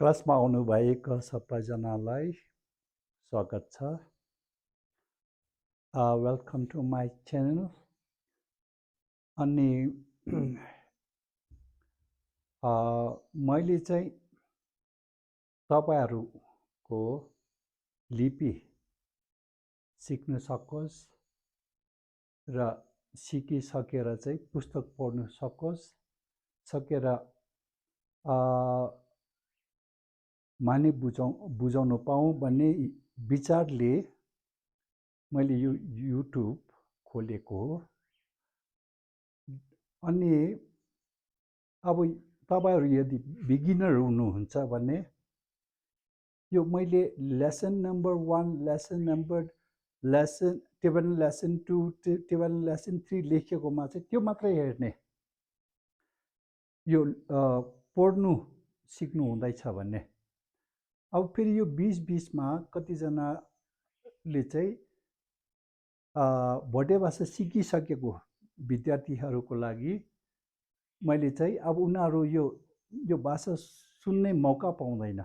क्लासमा आउनुभएका सबैजनालाई स्वागत छ। Welcome to my channel. अनि मैले चाहिँ तपाईँहरूको लिपि सिक्न सकोस् र सिकिसकेर चाहिँ पुस्तक पढ्न सकेर माने बुझाउन पाऊँ भन्ने विचारले मैले यो युट्युब खोलेको हो। अनि अब तपाईँहरू यदि बिगिनर हुनुहुन्छ भने यो मैले lesson number 1, Tibetan lesson 2, Tibetan lesson 3 लेखेकोमा चाहिँ त्यो मात्रै हेर्ने। यो पढ्नु सिक्नु हुँदैछ भन्ने। अब फेरि यो बिचमा कतिजनाले चाहिँ भोटे भाषा सिकिसकेको विद्यार्थीहरूको लागि मैले चाहिँ अब उनीहरू यो भाषा सुन्ने मौका पाउँदैन।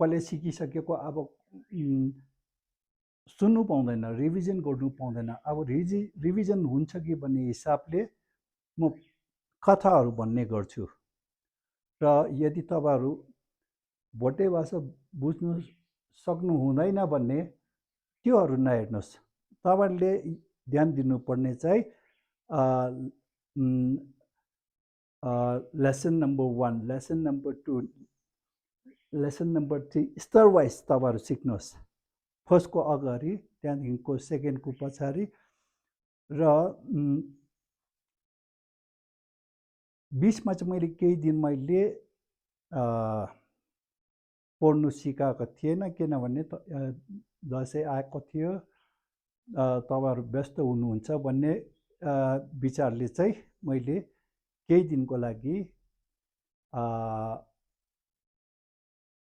पहिला सिकिसकेको अब सुन्नु पाउँदैन, रिभिजन गर्नु पाउँदैन। अब रिभिजन हुन्छ कि भन्ने हिसाबले म कथाहरू भन्ने गर्छु। र यदि तपाईँहरू भोटे भाषा बुझ्नु सक्नु हुँदैन भन्ने त्योहरू नहेर्नुहोस्। तपाईँहरूले ध्यान दिनुपर्ने चाहिँ lesson number 1, lesson number 2, lesson number 3 स्तर वाइज तपाईँहरू सिक्नुहोस्। फर्स्टको अगाडि, त्यहाँदेखिको सेकेन्डको पछाडि। र बिचमा चाहिँ मैले केही दिन मैले पढ्नु सिकाएको थिएन, किनभने दसैँ आएको थियो, तपाईँहरू व्यस्त हुनुहुन्छ भन्ने विचारले चाहिँ मैले केही दिनको लागि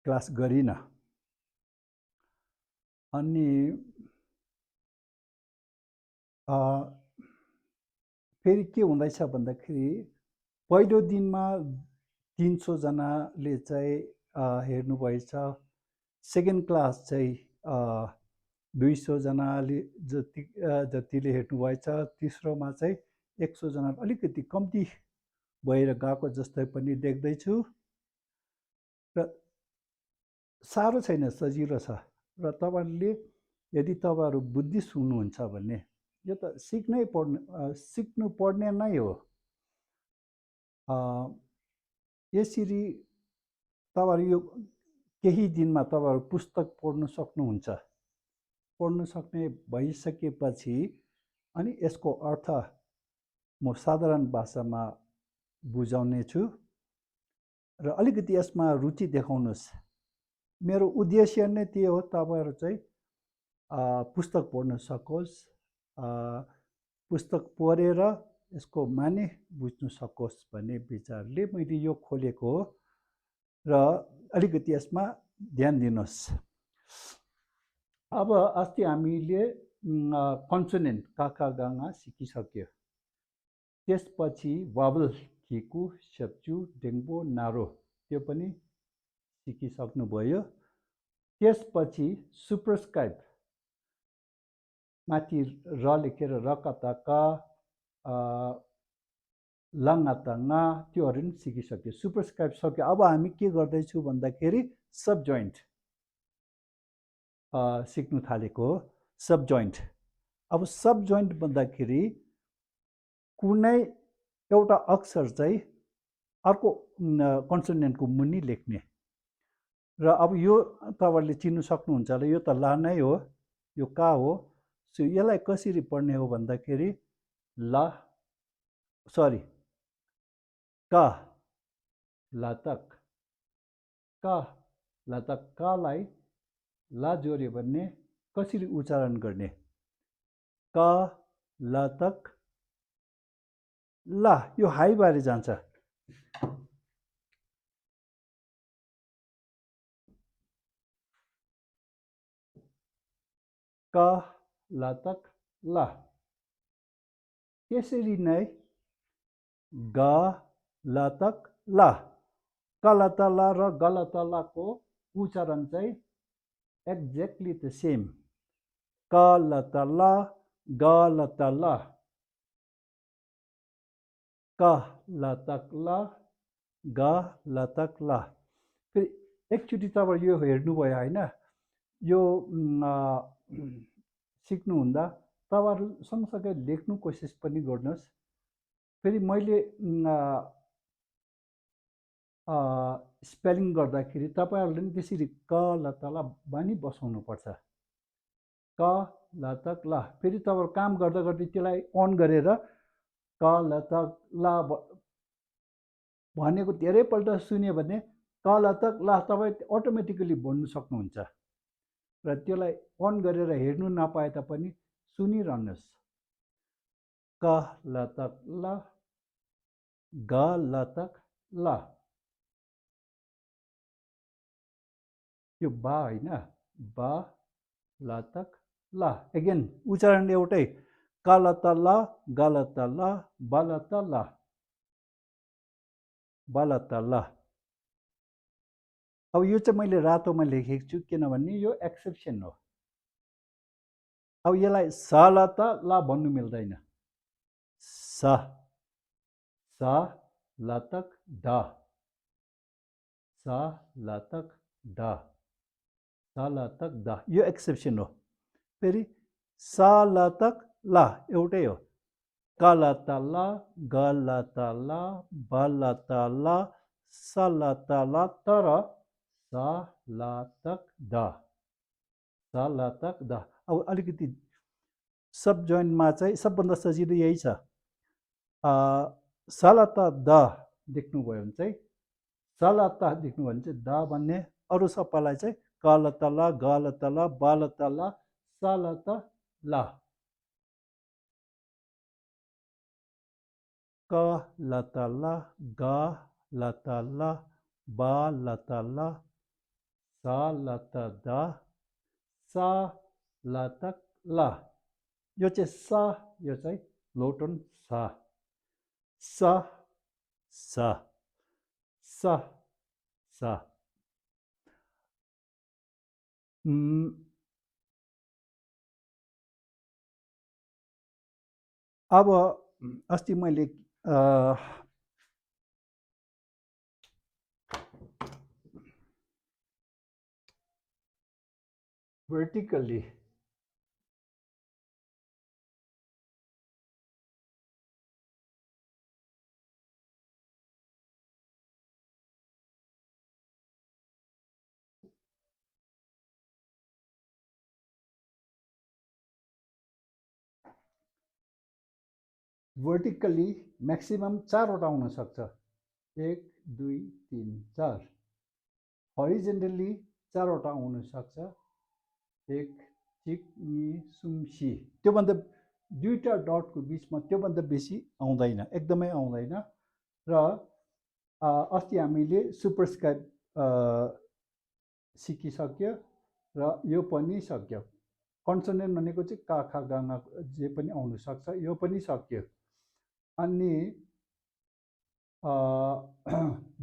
क्लास गरिनँ। अनि फेरि के हुँदैछ भन्दाखेरि पहिलो दिनमा 300 जनाले चाहिँ हेर्नुभएछ। सेकेन्ड क्लास चाहिँ 200 जनाले जतिले हेर्नुभएछ। तेस्रोमा चाहिँ 100 जना, अलिकति कम्ती भएर गएको जस्तै पनि देख्दैछु। र साह्रो छैन, सजिलो छ। र तपाईँहरूले यदि तपाईँहरू बुद्धिस्ट हुनुहुन्छ भने यो त सिक्नु पर्ने नै हो। यसरी तपाईँहरू यो केही दिनमा तपाईँहरू पुस्तक पढ्न सक्नुहुन्छ। पढ्न सक्ने भइसकेपछि अनि यसको अर्थ म साधारण भाषामा बुझाउने छु र अलिकति यसमा रुचि देखाउनुहोस्। मेरो उद्देश्य नै त्यो हो, तपाईँहरू चाहिँ पुस्तक पढ्न सकोस्, पुस्तक पढेर यसको माने बुझ्नु सकोस् भन्ने विचारले मैले यो खोलेको हो। र अलिकति यसमा ध्यान दिनुहोस्। अब अस्ति हामीले कन्सोनेन्ट काका गाङा सिकिसक्यो। त्यसपछि वावल खिकु सेप्चु डेङ्बो नारो त्यो पनि सिकिसक्नुभयो। त्यसपछि सुपरस्क्राइब माथि र लेखेर रकतका लङताङा त्योहरू पनि सिकिसक्यो। सुपरस्क्राइब सक्यो। अब हामी के गर्दैछौँ भन्दाखेरि सब जोइन्ट सिक्नु थालेको हो। सब जोइन्ट। अब सब जोइन्ट भन्दाखेरि कुनै एउटा अक्षर चाहिँ अर्को कन्सोनेन्टको मुनि लेख्ने। र अब यो तपाईँहरूले चिन्नु सक्नुहुन्छ होला, यो त ला नै हो, यो का हो। सो यसलाई कसरी पढ्ने हो भन्दाखेरि का लातक, का लातक, कालाई ला जोड्यो भने कसरी उच्चारण गर्ने? का लातक ला। यो हाई भएर जान्छ। का लातक ला। त्यसरी नै ग लतक ला कलतला र गलतलाको उच्चारण चाहिँ एक्ज्याक्टली द सेम कलतला गलतला क लतक ल ग लतक ल फेरि एकचोटि तपाईँ यो हेर्नुभयो होइन यो सिक्नुहुँदा तपाईँहरू सँगसँगै लेख्नु कोसिस पनि गर्नुहोस् फेरि मैले स्पेलिङ गर्दाखेरि तपाईँहरूले पनि त्यसरी क ल तल बानी बसाउनुपर्छ क ल त ल फेरि तपाईँहरू काम गर्दा गर्दै त्यसलाई अन गरेर क ल त ल भनेको धेरैपल्ट सुन्यो भने क ल त ल तपाईँ अटोमेटिकली भन्नु सक्नुहुन्छ र त्यसलाई अन गरेर हेर्नु नपाए तापनि सुनिरहनुहोस् क ल त ल ग ल त ल यो बा होइन बा लतक ल एगेन उच्चारण एउटै कलत ल गलत ल बलत ल बलत ल अब यो चाहिँ मैले रातोमा लेखेको छु किनभने यो एक्सेप्सन हो अब यसलाई सलत ल भन्नु मिल्दैन स स लतक ड स लतक ड स लतक द यो एक्सेप्सन हो फेरि स लतक ल एउटै हो कलत ल गलत ल बलत ल सलत ल तर स लतक द स लतक द अब अलिकति सब जोइन्टमा चाहिँ सबभन्दा सजिलो यही छ सलत द देख्नुभयो भने चाहिँ सलत देख्नुभयो भने चाहिँ द भन्ने अरू सबैलाई चाहिँ कलत ल गलत ल बलत ल सलत ल क लत ल ग लत ल ब लत ल स लत द स लतक ल यो चाहिँ स यो चाहिँ लोटन स स स स स अब अस्ति मैले vertically vertically म्याक्सिमम 4 वटा हुन सक्छ 1 2 3 4 हरिजेन्टली 4 वटा हुन सक्छ 1 चिक नि सुम सी त्योभन्दा दुईटा डटको बिचमा त्योभन्दा बेसी आउँदैन एकदमै आउँदैन र अस्ति हामीले सुपरस्क्राइब सिकिसक्यो र यो पनि सक्यो कन्सोनेन्ट भनेको चाहिँ काखा गाङा जे पनि आउन सक्छ यो पनि सक्यो अनि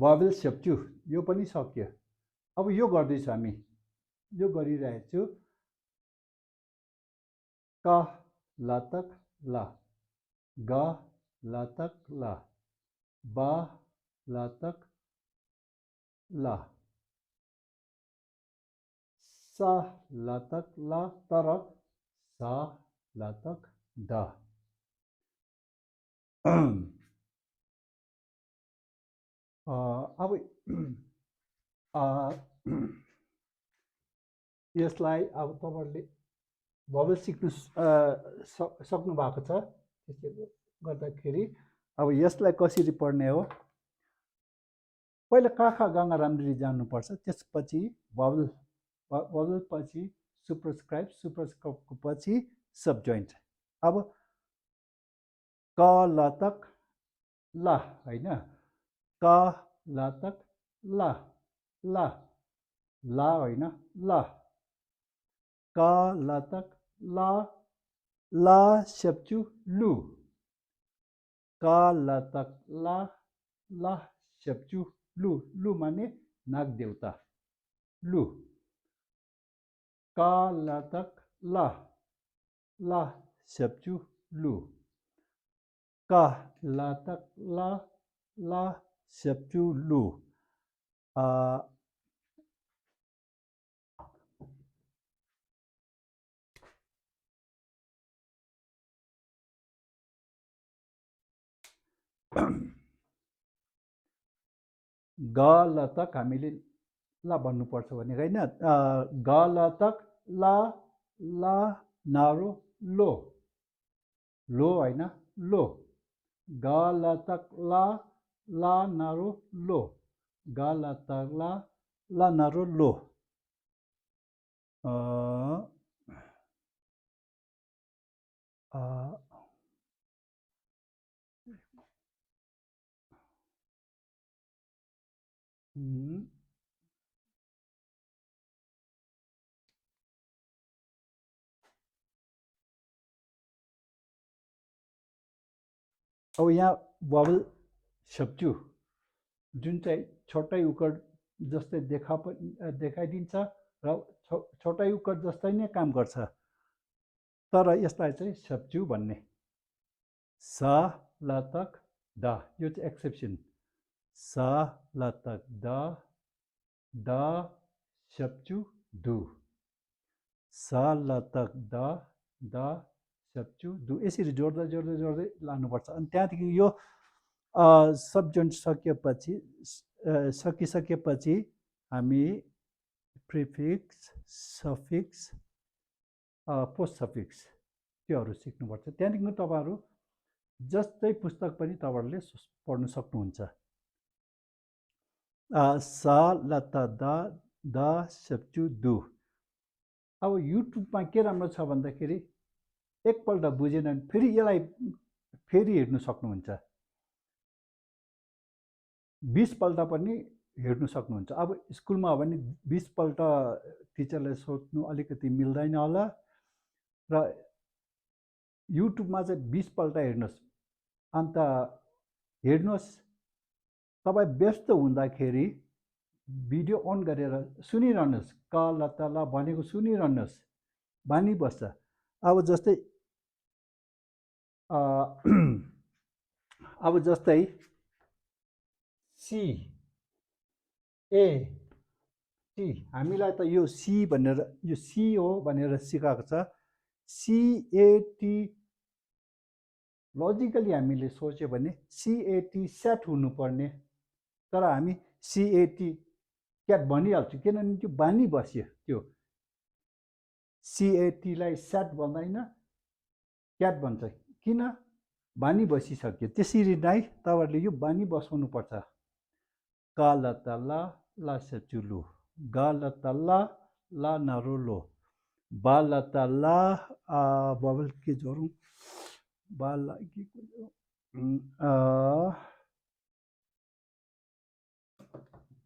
भावेल सेप्चु यो पनि सक्यो अब यो गर्दैछु हामी यो गरिरहेको छु क लतक ल ग लतक ल ब लतक ल स लतक ल तर स लतक द अब यसलाई अब तपाईँहरूले भवेल सिक्नु सक्नु भएको छ त्यसले गर्दाखेरि अब यसलाई कसरी पढ्ने हो पहिला काखा गाङा राम्ररी जान्नुपर्छ त्यसपछि भवेल भवेल पछि सुपरस्क्राइबको पछि सब जोइन्ट अब क लतक ल होइन क लतक ल ल ल होइन ल क लतक ल ल सेप्चु लु का ला तक ला सेप्चु लु लु माने नाग देवता लु का ला तक ला सेप्चु लु का ला तक ला सेप्चु लु ग ल तक हामीले ला भन्नुपर्छ भने होइन ग ल तक ला ला नारो लो लो होइन लो ग ल तक ला नारो लो ग ल तक ला नारो लो अब यहाँ बबल सेप्चु जुन चाहिँ छोटै उकर जस्तै देखाइदिन्छ र छोटै उकर जस्तै नै काम गर्छ तर यसलाई चाहिँ सेप्चु भन्ने सा ल तक द यो चाहिँ एक्सेप्सन सा ल तक द सेप्चु दु सा ल तक द सेप्चु दु यसरी जोड्दै जोड्दै जोड्दै लानुपर्छ अनि त्यहाँदेखि यो सबजोइन्ट सकिसकेपछि हामी प्रिफिक्स सफिक्स पोस्ट सफिक्स त्योहरू सिक्नुपर्छ त्यहाँदेखि तपाईँहरू जस्तै पुस्तक पनि तपाईँहरूले पढ्न सक्नुहुन्छ सा ल त द सेप्चु दु अब युट्युबमा के राम्रो छ भन्दाखेरि एकपल्ट बुझेन भने फेरि यसलाई फेरि हेर्नु सक्नुहुन्छ 20 पल्ट पनि हेर्नु सक्नुहुन्छ अब स्कुलमा हो भने 20 पल्ट टिचरलाई सोध्नु अलिकति मिल्दैन होला र युट्युबमा चाहिँ 20 पल्ट हेर्नुहोस् अन्त हेर्नुहोस् तपाईँ व्यस्त हुँदाखेरि भिडियो अन गरेर सुनिरहनुहोस् क ल त ल भनेको सुनिरहनुहोस् बानी बस्छ अब जस्तै अब जस्तै सी ए टी हामीलाई त यो सी भनेर यो सी हो भनेर सिकाएको छ सिएटी लजिकली हामीले सोच्यो भने सिएटी सेट हुनुपर्ने तर हामी सिएटी क्याट भनिहाल्छु किनभने त्यो बानी बस्यो त्यो सिएटीलाई सेट भन्दैन क्याट भन्छ किन बानी बसिसक्यो त्यसरी नै तपाईँहरूले यो बानी बसाउनुपर्छ क ल त ल सेप्चु लु ग ल त ल नारो लो ब ल त ल बबल के जोडौँ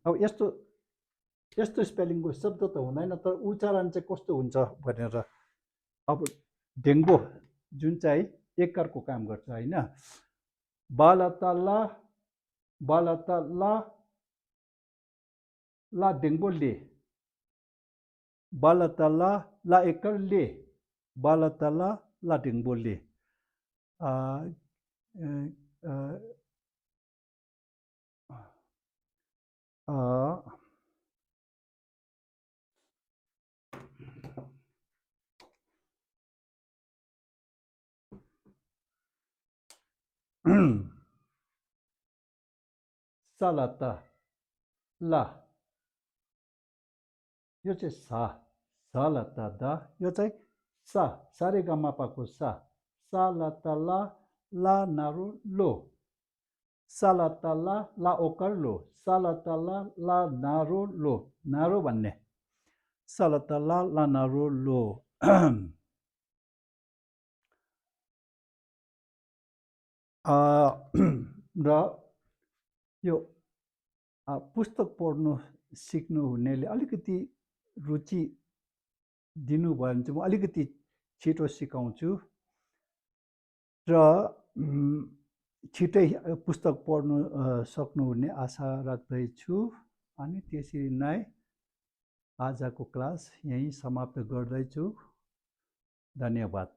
अब यस्तो स्पेलिङको शब्द त हुँदैन तर उच्चारण चाहिँ कस्तो हुन्छ भनेर अब डेङ्गो जुन चाहिँ एकरको काम गर्छ होइन ला डेङ्गो ले ला एकर ले ला डेङ्गो ले सलता ला यो चाहिँ सलता द यो चाहिँ सारे गमापाको सलता ला नारो लो सलता ला ओकर लो सलता ला नारो लो नारो भन्ने सलता ला नारो लो र यो पुस्तक पढ्नु सिक्नु हुनेले अलिकति रुचि दिनुभयो भने चाहिँ म अलिकति छिटो सिकाउँछु र छिटै पुस्तक पढ्नु सक्नुहुने आशा राख्दैछु। अनि त्यसरी नै आजको क्लास यहीँ समाप्त गर्दैछु। धन्यवाद।